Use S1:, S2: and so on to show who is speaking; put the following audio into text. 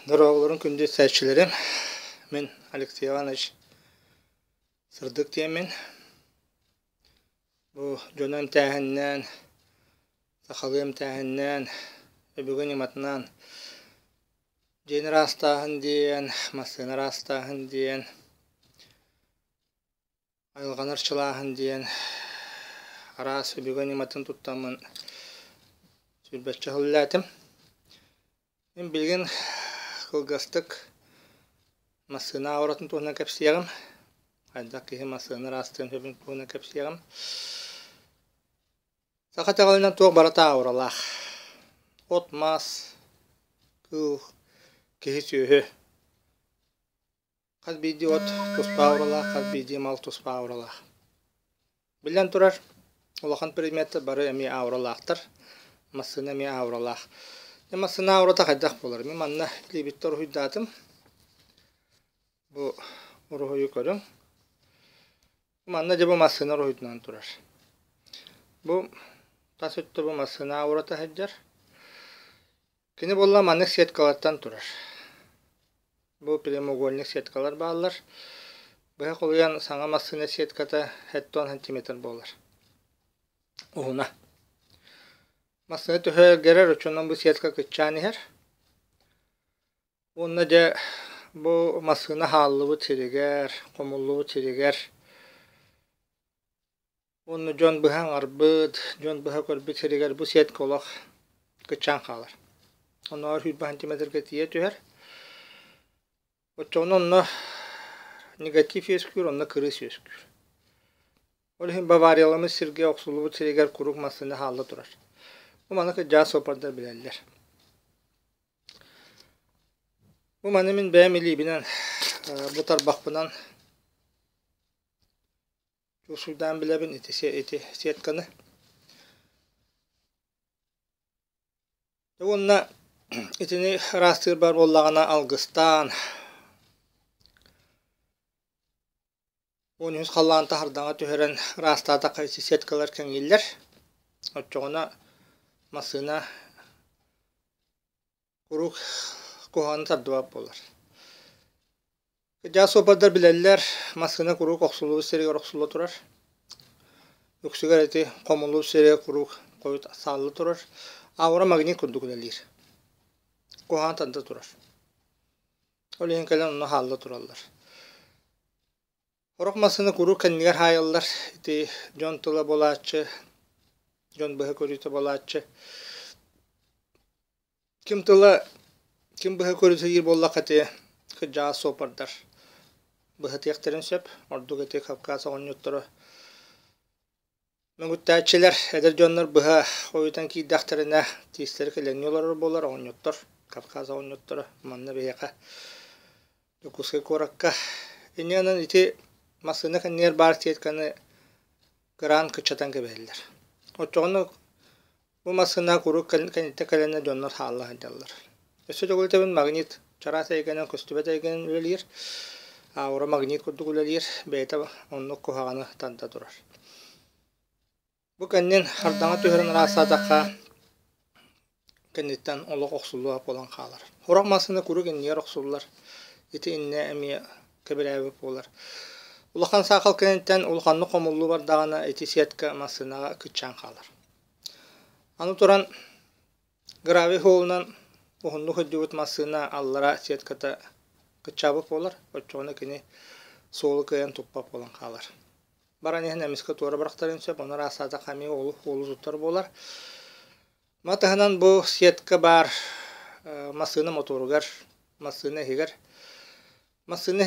S1: Дорооболорун күндү истээччилэрим. Мин Алексей Иванович Сырдык диэммин. Бу дьону эмтээһиннээн, сахалыы эмтээһиннээн, өбүгэ ньыматынан дьиэни ыраастааһын диэн, массыына ыраастааһын диэн, айылҕаны арчылааһын диэн араас өбүгэ ньыматын туттаммын сүүрбэччэ сыл үлэлээтим. Мин билигин кылгастык массыына ауратын туһунан кэпсиэҕим. Хайдах киһи массыына ыраастыан сөбүн туһунан кэпсиэҕим. Саха итэҕэлинэн туох барыта ауралаах. От-мас, кыыл, киһи-сүөһү. Хас биирдии от туспа ауралаах, хас биирдии мал туспа ауралаах. Биллэн турар, улахан предметтэр бары эмиэ ауралаахтар, массыына эмиэ ауралаах. Дьэ массыына аурата хайдах буолар? Мин манна илиибиттэн уруһуйдаатым. Бу уруһуйу көрүҥ. Манна дьэ бу массыына уруһуйданан турар. Бу тас өттө бу массыына аурата сылдьар. Кини буолла маннык сеткалартан турар. Бу прямоугольник сеткалар бааллар. Быһа холуйан саҥа массыына сетката 70 сантиметр буолар. Уһуна. Массыына төһө эргэрэр, оччонон бу сетка кыччаан иһэр. Уонна дьэ бу массыына хааллыбыт сиригэр, хомуллубут сиригэр Уонна дьон быһа аҥарбыт, дьон быһа көрбүт сиригэр бу сетка олох кыччаан хаалар. Оннооҕор 20 сантиметрга тиийэ түһэр. Оччоҕуна онно негатив үөскүүр, онно кырыыс үөскүүр. Ол иһин бавариялыммыт сиргэ охсуллубут сиригэр куруук массыына хаалла турар. Бу маны кырдьаҕас суоппардар билэллэр. Бу маны мин бэйэм илиибинэн, бу тарбахпынан Чуусуйдаан билэбин ити ити сетканы. Уонна итини ыраастыыр бар буоллаҕына алгыстаан 13 халлаан таһырдаҥа түһэрэн ыраастаатахха ити сеткалар кэҥииллэр. Оччоҕуна массыына куруук куһаҕаны тардыбат буолар. Кырдьаҕас суоппардар билэллэр, массыына куруук охсуллубут сиригэр охсулла турар. Үксүгэр ити хомуллубут сиригэр куруук хойут саалла турар. Аура магнит курдук үлэлиир. Куһаҕан тарда турар. Ол иһин кэлэн онно хаалла тураллар. Сорох массыына куруук кэннигэр хаайаллар. Ити дьон тыла буолааччы, дьон быһа көрүүтэ буолааччы. Ким тыла, ким быһа көрүтэ диир буоллахха ити кырдьаҕас суоппардар быһатыахтарын сөп. Ордук ити Кавказ оҕонньотторо мөҥүттээччилэр, эдэр дьоннор быһа ойутан киирдэхтэринэ тиистэрэ килэҥнии олорор буолар оҕонньоттор, Кавказ оҕонньотторо манна биһиэхэ Дьокуускай куоракка. Инньэ гынан ити массыына кэннигэр баар сетканы кыраан кыччатан кэбиһэллэр. Оччоҕуна Бу массыына куруук кэнниттэн кэлэннэр дьоннор хаалла сылдьаллар. Өссө төгүл этэбин, магнит чараас эйгэнэн көстүбэт эйгэнэн үлэлиир, аура магнит курдук үлэлиир, бэйэтэ оннук куһаҕаны тарда турар. Бу кэннин хардаҥа түһэрэн ыраастаатахха, кэнниттэн олох охсуллуо буолан хаалар. Сорох массыына куруук иннигэр охсуллар, ити иннэ эмиэ кэбирээбит буолар. Улахан саахал кэнниттэн улаханнык хомуллуу бардаҕына ити сетка массыынаҕа кыччаан хаалар. Аны туран гравий суолунан уһуннук сылдьыбыт массыына аллара сетката кыччаабыт буолар, оччоҕуна кини суолу кыайан туппат буолан хаалар. Баран иһэн эмискэ туора бырахтарын сөп, ону ыраастаатахха эмиэ уолу туттар буолар. Маны таһынан бу сетка баар массыына мотуоругар, массыына иһигэр. Массыына